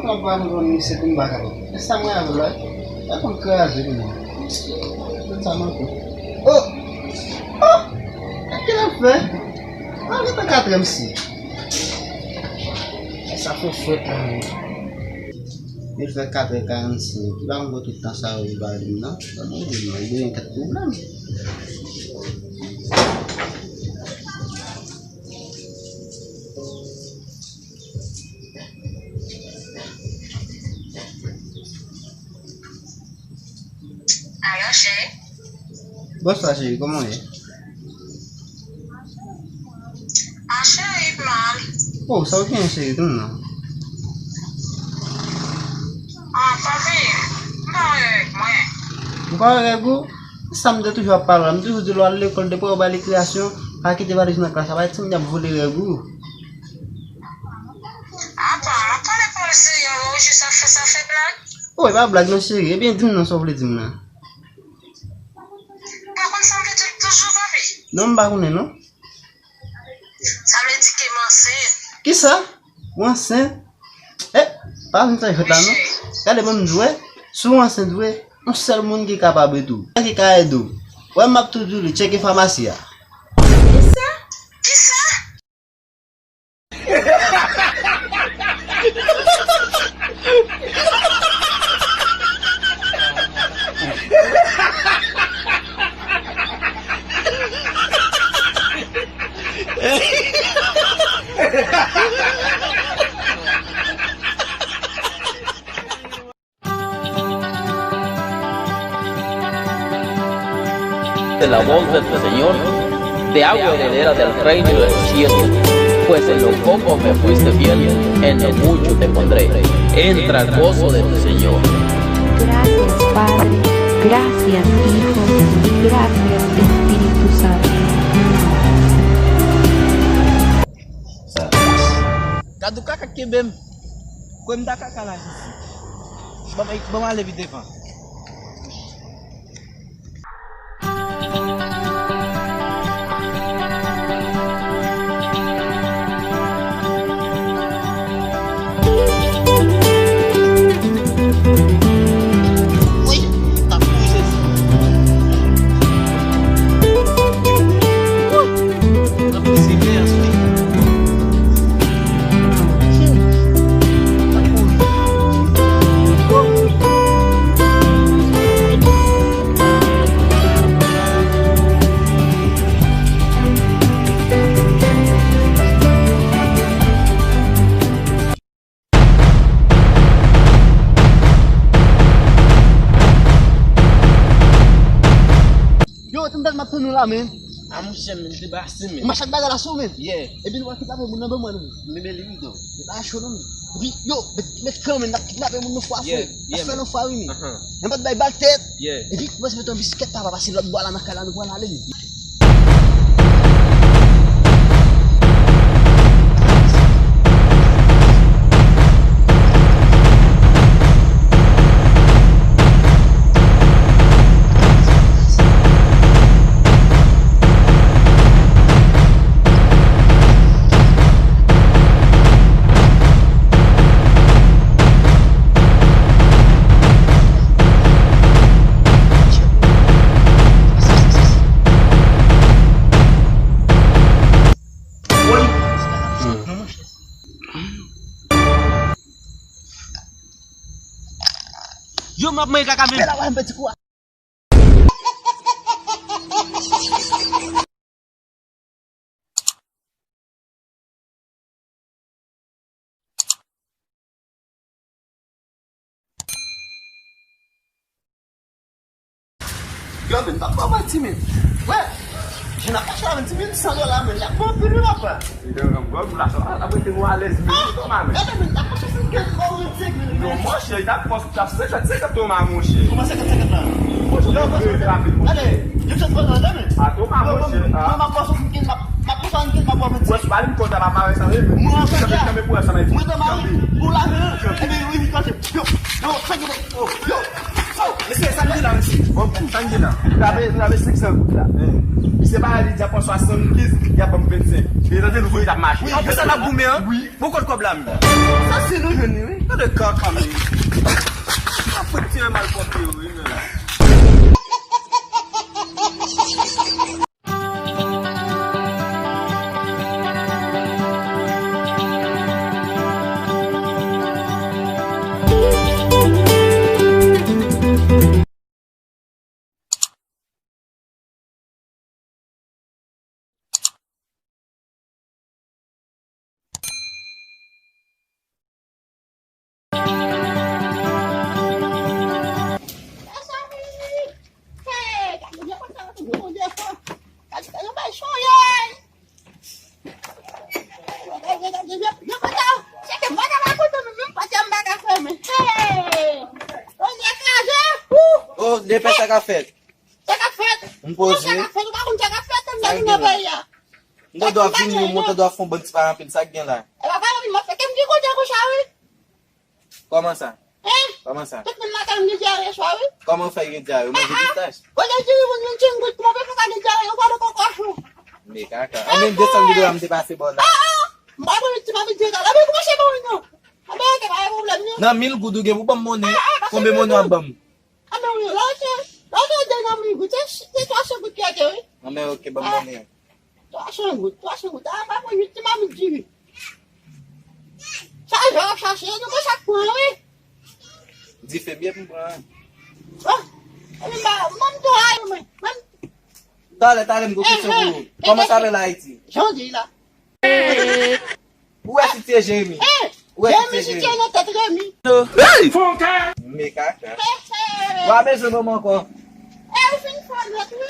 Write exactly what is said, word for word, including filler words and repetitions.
Papa m konn misye tou m pa kapab. E sa mwen avè l la. Sa konn kraze li menm. Tout sa manke. Oh! Oh! Gad kilè l fè. Mwen gentan katrè misye. Sa fè frèt la menm. Li fè katrè karannsenk. Li pa konn tout tan sa yo li pa vin nan. Sa mwen di non, li gen kèk pwoblèm. Alo, cheri. Bonswa, cheri, kòman w ye? Ah, cheri, m mal. Oh, sa w genyen, cheri, di m non. Ah, papi, m pa wè règ mwen. Ou pa wè règ ou? Sa m te toujou ap pale w la. M toujou di w al lekòl, depi w bay rekreyasyon, pa kite valiz nan klas la, pa kite timoun y ap vole règ ou. Apa, m ap pale pou l serye, ou jis ap fè sa fè blag? Oh, e pa blag non, cheri. Ebyen, di m non, sa w vle di m nan. Ou pa konn sa m vle di w toujou, papi? Non, m pa konnen non. Sa vle di ke m ansent. Kisa? Ou ansent? Eh, pa vin fè jwèt la non. Wi, cheri. Gade, ban m di w, si w ansent vre, yon sèl moun ki kapab ede w. Ki ka ede w. Wè, m ap tou di w li, tcheke famasi a. Kisa? Kisa? De la voz de tu Señor, te hago heredera del reino de los cielos, pues en lo poco me fuiste fiel, en lo mucho te pondré. Entra al gozo de tu Señor. Gracias, Padre. Gracias, Hijo. Y gracias, Espíritu Santo. Gad ou kaka kenbe m. Kwè m ta kaka la jis. Ban m, ban m ale pi devan. Woy, ta pou Jezi. Woy, ta pou Jezi. Yo, tande m ap tann nou la, men. A, monchè, men, debase, men. M a chak bagay la sou, men. Yeah. Epi nou va kidnape moun nan ban mwen, nou. Men, men, li wi, non. Li pa cho, non, men. Epi, yo, met, met kan, men, n ap kidnape moun nan fwa, yeah, fre. Yeah, n ap fè nan fwa, wi, men. N ap bay bal tèt. Yeah. Epi, kòmanse met yon bisiklèt, papa, pase lòt bò la nan kay la, nou pral ale, men. Yo, m ap manje kaka, men. Yo, men, pa pran manti, men. Wè, jan n ap mache la, men, ti men san dola, men, y ap pran anpil, wi, papa. Yo, m gòl pou la, sa ap rete nou alèz, men, wi, kòman, men. Gade, men, y ap mache sou kèk kò, men, ti men. Non, monchè, y ap pran sou tap senkant, senkant Toma, monchè. Kòman senkant, senkant la? Monchè, yo, yo, yo, rapid, monchè. Gade, yo, se trant, trant, men. A, Toma, yo, monchè, a. Mwen, m ap pran sou kèk, m ap, m ap pran sou kèk, m ap pran, men, ti. Wè, si w pa li m konn sa, pa mare sa, wi, men. Mwen, an fèt, la. Kanpe, kanpe pou wè sa, men. Mwen, Toma, wi, pou la, men. Kanpe, kanpe, wi, kanpe. Yo, sa ki gen, oh, yo. Mesye, sa nou di la, mesye? Bon, Sa n gen la? Li lave, li lave senk san goud la. Li separe li di ap pran swasannkenz, li ap ban m vennsenk. E tande nou voye l ap mache. Wi, apre sa n ap goumen an. Wi. Bon, kot kòb la menm? Sa se nou jwenn li, wi. Tande kaka menm. Sa fout tire malpwòpte yo, wi, menm. Oh, depè sa k ap fèt. Sa k ap fèt? M poze. Sa k ap fèt? Ou pa konn sa k ap fèt anndan nou nan peyi a. M ta dwe vini, m ta dwe fè yon bann ti pale anpil. Sa k gen la? E pa pale anpil, m ap fè kè m ki kote konsa, wi. Kòman sa? Hein? Kòman sa? Tout moun lakay m gen dyare swa, wi. Kòman w fè gen dyare? Ou manje pistach? Olye diri moun vennsenk goud, kòman w fè fè ka gen dyare? Yo pa nan kòkòch ou. Men kaka. Anben m desann bidon an, m te pase bò la. M pa pran ti mamit diri la. Anben kòmanse bon wi non. Anben ok, pa gen pwoblèm non. Nan mil goud ou gen pou ban m monnen. Konbyen monnen w ap ban m? Anben wi, lòt, lòt de nan mil goud, se, se twa san goud ki rete wi. Anben ok, ban m monnen an. Twa san goud, twa san goud. A, pa pran uit ti mamit diri. Chaje w ap chaje, nou konn sa k pran wi. Dife m ye pou m pran. Oh, epi m pa, m pa m tou ay mwen. Mwen. Talè, talè, m gon kesyon pou ou. Kòman sa rele Ayiti? Jan w di la. Ou wè sitye Jeremi? Ou wè sitye Jeremi? Jeremi sitye nan tèt Remi. Men kaka. Ou pa bezwen ban m ankò. E ou fin fò nèt wi.